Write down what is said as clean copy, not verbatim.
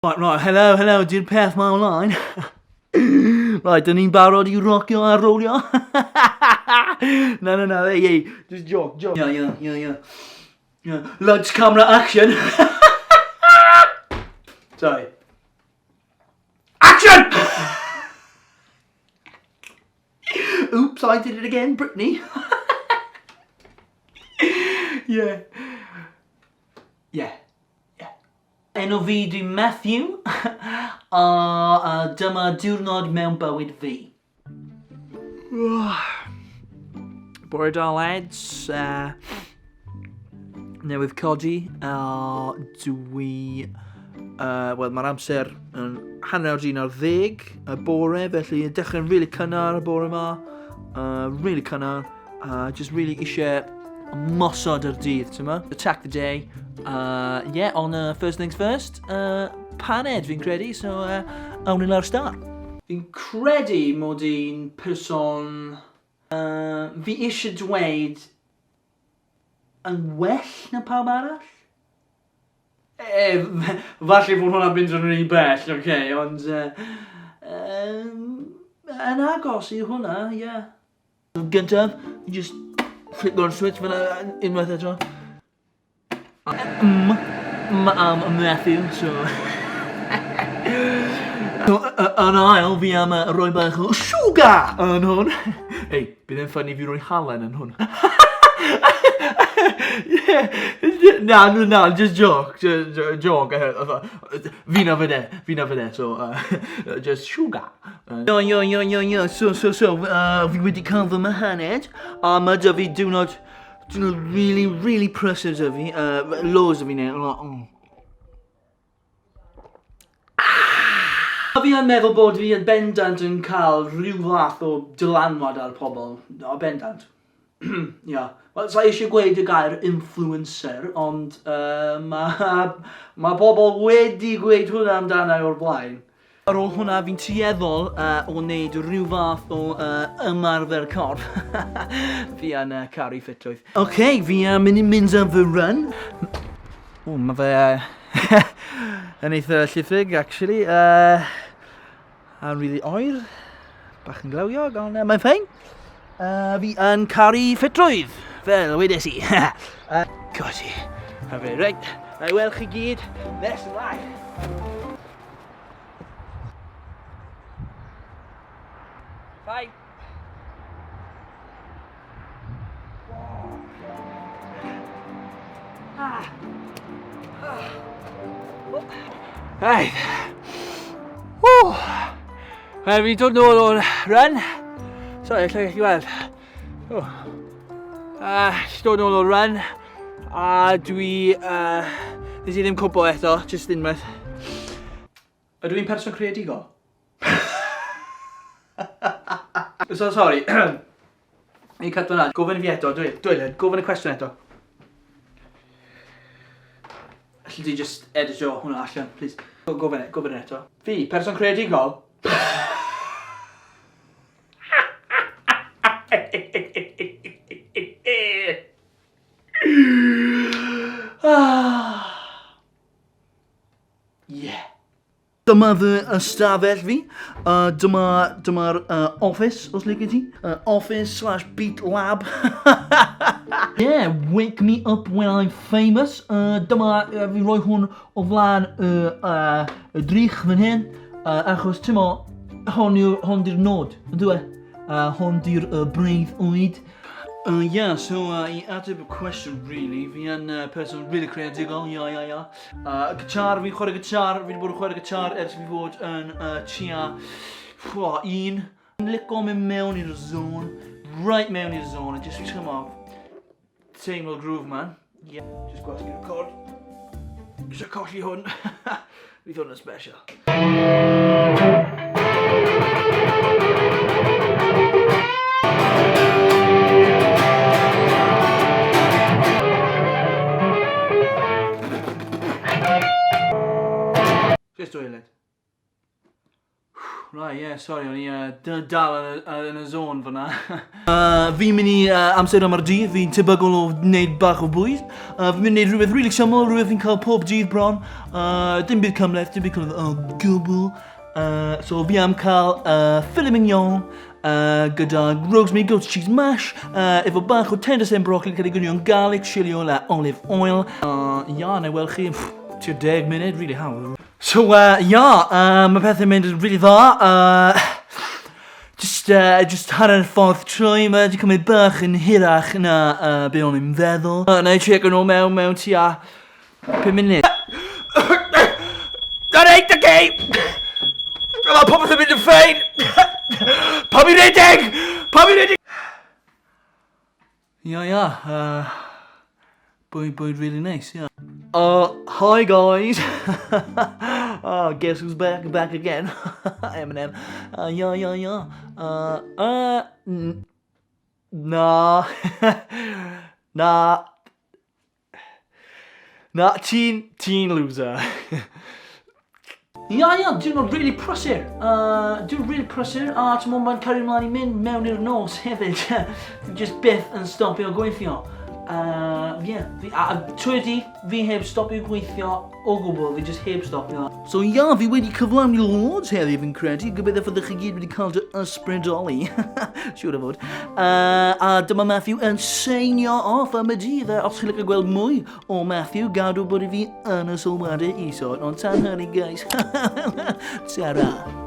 Right, right, hello, hello, di'r peth ma online. Right, dyn ni'n barod i rocio a rolio? Na, na, na, hey, hey, just joke, joke. Yeah, yeah, yeah, yeah. Yeah. Lights, camera, action! Sorry. Action! Oops, I did it again, Brittany. Yeah. Yeah. Yeah. Enw fi dwi Matthew a uh, dyma diwrnod mewn bywyd fi. Bore da lads. Newydd codi a dwi... Wel, mae'r amser yn 11:30 y bore, felly yn dechrau'n really cynnar y bore yma. Really cynnar. Just really eisiau mosod yr dydd, ti'n ma? Attack the day. Yeah, on first things first, paned fi'n credu, so awn ni lawr star. Fi'n credu mod i'n person... Fi eisiau dweud yn well na pawb arall? E, falle fod hwnna'n mynd yn rhy bell, oce, okay, ond... Yn agos i hwnna, ie. Yeah. Gyntaf, just flick on switch fel unwaith eto. M, M am Matthew, so... So, yn ail, fi am roi bach o sugar yn hwn. Ei, bydd e'n ffynnu fi roi halen yn hwn. Yeah. Na, na, na, just joke, just joke. Fi'n yfed e, fi'n yfed e, so, just sugar. Yo, yo, yo, yo, yo, so, so, so, fi wedi cael fy mhaned, a mae da fi diwrnod, diwrnod really, really prysur da fi, loads o fi'n neud, lot. Ah! Fi yn meddwl bod fi yn bendant yn cael rhyw fath o dylanwad ar pobl, o bendant. Ia. Wel, sa i eisiau gweud y gair influencer, ond uh, mae ma bobl wedi gweud hwnna amdana i o'r blaen. Ar ôl hwnna, fi'n tueddol uh, o wneud rhyw fath o uh, ymarfer corff. Fi yn caru ffitrwydd. Oce, okay, fi yn mynd i mynd am fy run. O, mae fe yn eitha llithrig, actually. A'n rili oer, bach yn glawiog, ond mae'n ffein. Fi yn caru ffitrwydd, fel wedes i. Codi. A fe, reit, na i weld chi gyd nes ymlaen. Bye. Right. Woo. Wel, fi'n dod nôl o'r run. Sorry, allai chi weld. Oh. Dod nôl o'r run. A dwi... Nes i ddim cwmpo eto, just unwaith. Ydw i'n person creadigol? So, sorry. Ni'n cut hwnna. Gofyn i fi eto, dwi, dwi, gofyn y cwestiwn eto. Alli di just editio hwnna allan, please. Gofyn e, gofyn e eto. Fi, person creadigol? Ah. Yeah. Dyma fy ystafell fi. Dyma, dyma'r office, os lici ti. Office slash beat lab. Yeah, wake me up when I'm famous. Dyma, fi'n rhoi hwn o flaen y, y drych fan hyn. Achos, ti'n mo, hon yw, hon di'r nod, yn dwi? Hon di'r breuddwyd. Yeah, so i ateb y cwestiwn, really, fi yn person really creadigol, ia, ia, ia. Gitar, fi'n chwarae gitar, fi wedi bod yn chwarae gitar ers fi fod yn tua pwa, un. Fi'n lico mynd mewn i'r zone, right mewn i'r zone, a just come off, teimlo groove man. Yeah, just gwasgu record. Eisiau colli hwn. Fydd hwn yn special. Just toilet. Right, yeah, sorry, o'n i uh, dal yn y, yn y zone fyna. uh, fi'n mynd i uh, amser am ar dydd, fi'n tebygol o wneud bach o bwyd. Uh, fi'n mynd i wneud rhywbeth really syml, rhywbeth fi'n cael pob dydd bron. Uh, dim byd cymhleth, dim byd cymhleth o gwbl. Uh, so fi am cael uh, filet mignon uh, gyda rosemary goat's cheese mash, uh, efo bach o tender broccoli cael ei gwnio'n garlic, chili oil a olive oil. Uh, ia, na i weld chi, tua 10 munud, really hawdd. So, uh, ia, uh, mae pethau'n mynd yn really dda. Uh, just, uh, just hanner ffordd trwy, mae wedi cymryd bach yn hirach na uh, be o'n i'n feddwl. Uh, na i check yn ôl mewn, mewn tua 5 munud. Na reit, oce! Mae popeth yn mynd yn ffein! Pam i redeg? Pam i redeg? Ia, ia. Uh, bwyd, bwyd really nice, yeah. Hi guys! Oh, guess who's back, back again? Eminem. Yeah, yeah, yeah. Na. Na. Na, ti'n, ti'n loser. Ia, ia, diwrnod really prysur. Uh, diwrnod really prysur, a ti'n mwyn mae'n cario ymlaen i mynd mewn i'r nos hefyd. Fi just byth yn stopio gweithio. Uh, yeah, fi, a, a trwy'r dydd, fi heb stopio gweithio o gwbl, fi just heb stopio. So ia, fi wedi cyflawni loads heddi fi'n credu. Gobeithio fyddwch chi gyd wedi cael dy ysbrydoli. Siŵr o fod. Uh, a dyma Matthew yn seinio off am y dydd. Os chi'n licio gweld mwy o Matthew, gadw bod i fi yn y sylwadau isod. Ond tan hynny, guys. Ta-ra.